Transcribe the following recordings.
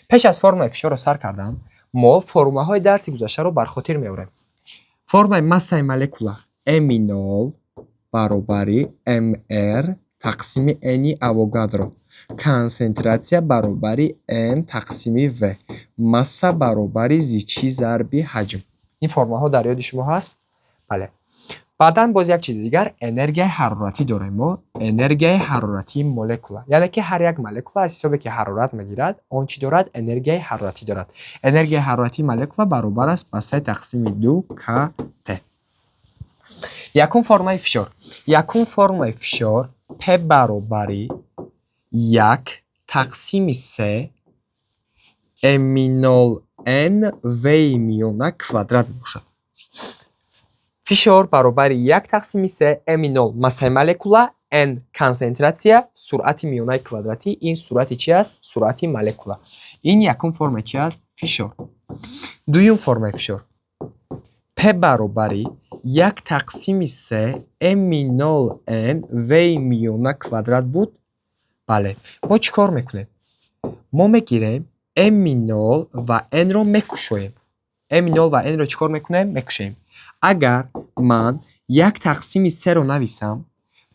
Пеш аз формулаи фишорро сар кардан, мо формулаҳои дарси гузаштаро бар хотир меорем. Формулаи массаи молекула m нол баробари mr тақсими n Авогадро. Консентратсия баробари n тақсими v. Масса баробари зичӣ зарби ҳаҷм. Ин формулаҳо дар ёди шумо ҳаст? Бале. Баъдан боз як чизи дигар, энергияи ҳароратӣ дорем мо, энергияи ҳароратии молекула. Яъне ки ҳар як молекула аз ҳисобе ки ҳарорат мегирад, он чӣ дорад? Энергияи ҳароратӣ дорад. Энергияи ҳароратии молекула баробар аст ба се тақсими ду КТ. Якум формаи фишор. Якум формаи фишор P баробари як тақсими се M нол N V миёна квадрат мебошад. Фишор баробари як тақсими се M нол массаи молекула, N консентратсия, суръати миёнаи квадратӣ. Ин суръати чи аст? Суръати молекула. Ин якум формаи чи аст? Фишор. Дуюм формаи фишор. P баробари як тақсими се M нол N V миёна квадрат буд? Бале. Мо чӣ кор мекунем? Мо мегирем M нол ва N-ро мекушоем. M нол ва N-ро чӣ кор мекунем? Мекушоем. Агар ман як тақсими серо нависам,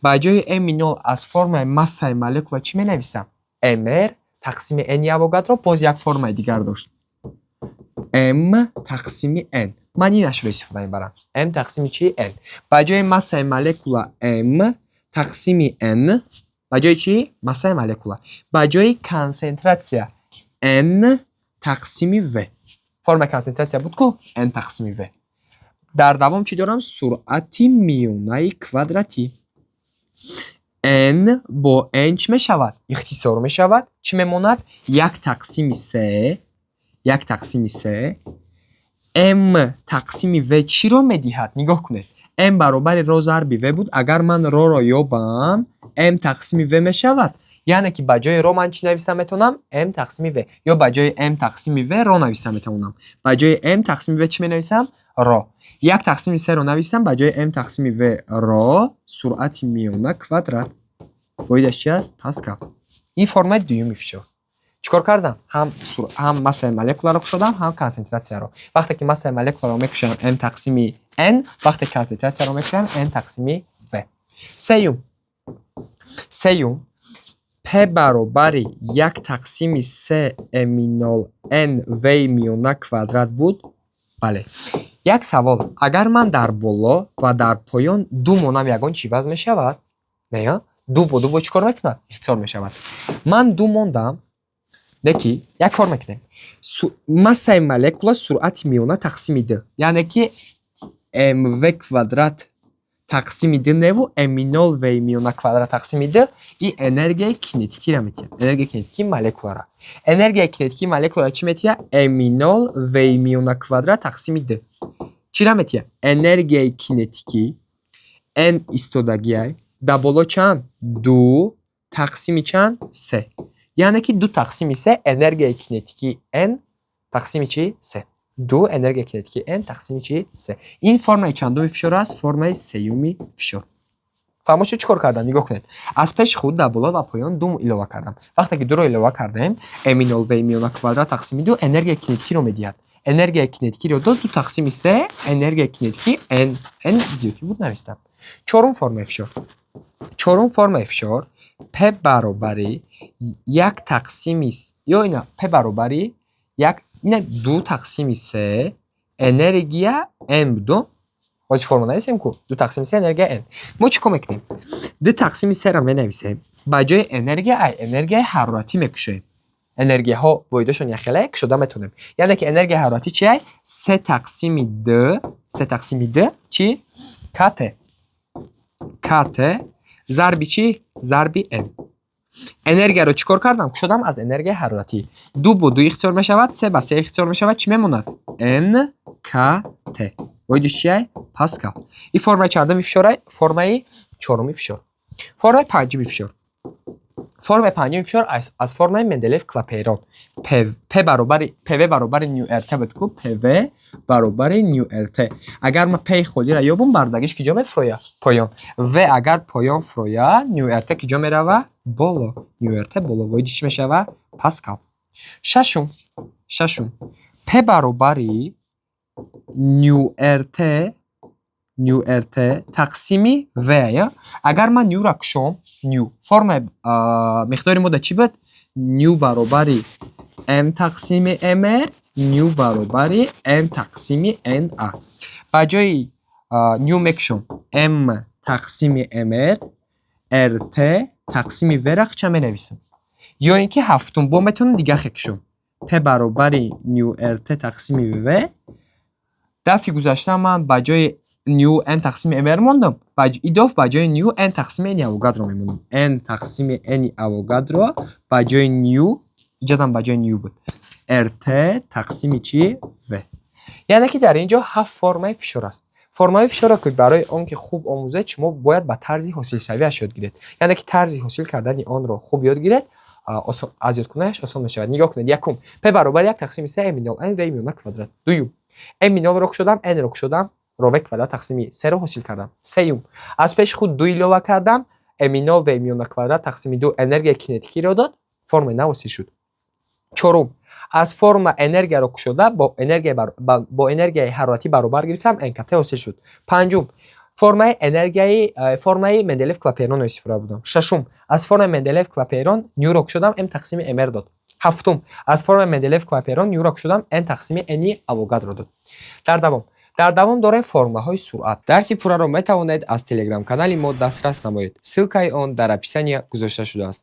ба ҷои M нол аз формаи массаи молекула чӣ менависам? Mr тақсими N Авогадро боз як формаи дигар дошт. M тақсими N. Ман инашро истифода мебарам. M тақсими чӣ? N. Ба ҷои массаи молекула M тақсими N, ба ҷои чӣ? Массаи молекула. Ба ҷои консентратсия N тақсими V. Формаи консентратсия буд ку? N тақсими V. Дар давом чӣ дорам? Суръати миёнаи квадратӣ. N бо N чӣ мешавад? Ихтисор мешавад. Чӣ мемонад? Як тақсими се, як тақсими се M тақсими V чиро медиҳад? Нигоҳ кунед. M баробари ро зарби V буд. Агар ман роро ёбам, M тақсими V мешавад. Яъне ки ба ҷои ро ман чӣ нависта метавонам? M тақсими V. Ё ба ҷои M тақсими V ро нависта метавонам. Ба ҷои M тақсими V чӣ менависам? Ро. Як тақсими серо навистам, ба ҷои M тақсими V ро, суръати миёна квадрат. Воҳидаш чи аст? Паскал. Ин формаи дуюми фишор. Чӣ кор кардам? Ҳам массаи молекуларо кушодам, ҳам консентратсияро. Вақте ки массаи молекуларо мекушоям, M тақсими N, вақте консентратсияро мекушоям, N тақсими V. Сеюм. Сеюм P баробари як тақсими се M нол N V миёна квадрат буд? Бале. Як савол. Агар ман дар боло ва дар поён ду монам, ягон чӣ иваз мешавад? Не, ду бо ду бо чӣ кор мекунад? Ихтисор мешавад. Ман ду мондам, не ки як кор мекунем. Массаи молекула суръати миёна тақсими ду. Яъне ки mv квадрат тақсими ду неву m нол v миёна квадрат тақсими ду и энергияи кинетикиро метиҳад. Энергияи кинетикии молекуларо. Энергияи кинетикии молекула чӣ метиҳад? M нол v миёна квадрат тақсими ду. Чиро метиҳад? Энергияи кинетикӣ n истодагиай дар боло чанд? Ду тақсими чанд? Се. Яъне ки ду тақсими се энергияи кинетикии n тақсими чӣ? Се. Ду энергияи кинетикии n тақсими чӣ? Се. Ин формаи чандуми фишор аст? Формаи сеюми фишор. Фаҳмо шуд, чӣ кор кардам? Нигоҳ кунед. Аз пеши худ дар боло ва поён ду илова кардам. Вақте ки дуро илова кардем, m нол v миёна квадрат тақсими ду энергияи кинетикиро медиҳад. Энергияи кинетикиро дод, ду тақсими се энергияи кинетикӣ n, n зиёдӣ буд, навистам. Чорум формаи фишор. Чорум формаи фишор P баробари як тақсими ё ина P баробари як ина ду тақсими се энергия n буду. Ҳозир формула нависем ку, ду тақсими се энергия n. Мо чӣ кор мекунем? Ду тақсими серо менависем, ба ҷои энергия ай энергияи ҳароратӣ мекушоем. Энергияҳо воҳидашон якхела, кушода метавонем. Яъне ки энергияи ҳароратӣ чи ай? Се тақсими д, се тақсими д чӣ? Кт, кт зарби чӣ? Зарби n. Энергияро чӣ кор кардам? Кушодам аз энергияи ҳароратӣ. Ду бо ду ихтисор мешавад, се ба се ихтисор мешавад, чӣ мемонад? N к т. Воҳидаш чи ай? Паскал. Ин формаи чандуми фишор? Формаи чоруми фишор. Формаи панҷуми фишор. Формаи панҷуми фишор аз формаи Менделеев Клапейрон. П баробари пв баробари ню рт буд ку, пв баробари ню рт. Агар ман п холиро ёбам, бардагиш ки ҷо мефурояд? Поён. В агар поён фурояд, ню рт ки ҷо мерава? Боло. Ню рт боло. Воҳидиш чӣ мешавад? Паскал. Шашум, шашум: П баробари ню РТ, ню РТ тақсими В. Агар ман нюра кушом, ню формаи миқдори мода чӣ буд? Ню баробари М тақсими МР, ню баробари М тақсими НА. Ба ҷои ню мекушом М тақсими МР, РТ тақсими В-ра ча менависам. Ё ин ки ҳафтум, бо метавонам дига хе кушом: П баробари ню РТ тақсими В. Дафъи гузашта ман ба ҷои ню М тақсими МР мондам, идоф ба ҷои ню Н тақсими Н Авогадро мемонам. Н тақсими Н Авогадро ба ҷои ню, иҷодам ба ҷои ню буд, РТ тақсими чӣ? В. Яъне ки дар ин ҷо ҳафт формаи фишор аст. Формаи фишорро ки барои он ки хуб омӯзед, шумо бояд ба тарзи ҳосилшавиаш ёд гиред. Яъне ки тарзи ҳосил кардани онро хуб ёд гиред, аз ёдкунааш осон мешавад. Нигоҳ кунед: якум, П баробари як тақсими се М нол Н В миёна квадрат. Дуюм, М нолро кушодам, Нро кушодам, ро В квадрат тақсими серо ҳосил кардам. Сеюм, аз пеши худ ду илова кардам, М нол В миёна квадрат тақсими ду энергияи кинетикиро дод, формаи нав ҳосил шуд. Чорум, аз форма энергияро кушода, бо энергияи ҳароратӣ баробар гирифтам, НКТ ҳосил шуд. Панҷум, формаи энергияи формаи Менделеев Клапейронро истифода бурдам. Шашум, аз формаи Менделеев Клапейрон нюро кушодам, М тақсими МР дод. Ҳафтум, аз формаи Менделеев Клапейрон нюро кушодам, Н тақсими Ни Авогадро дод. Дар давом дорем формулаҳои суръат. Дарси пурраро метавонед аз телеграм-канали мо дастрас намоед. Ссылкаи он дар описания гузошта шудааст.